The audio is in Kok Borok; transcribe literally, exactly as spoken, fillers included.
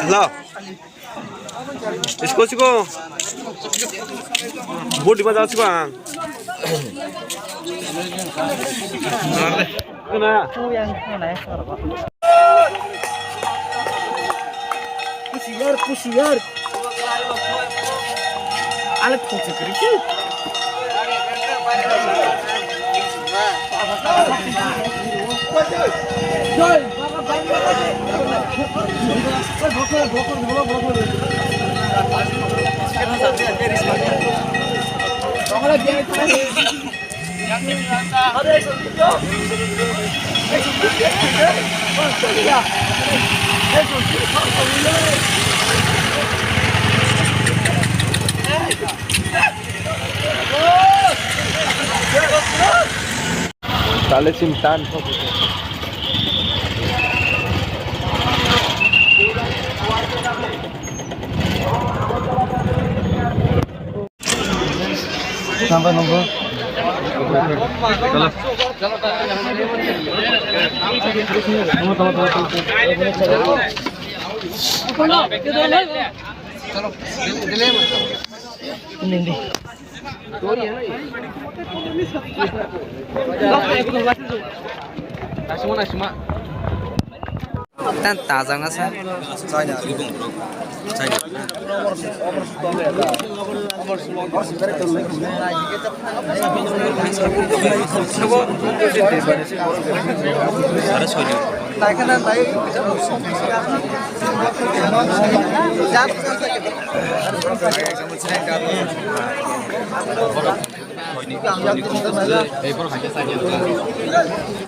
Hello. Isko siko. Bodi baja siko ang. Kena. Pusi yar, pusi yar. Alat pusi kiri ki. Tale sim tan. Tan taja wngkha sa.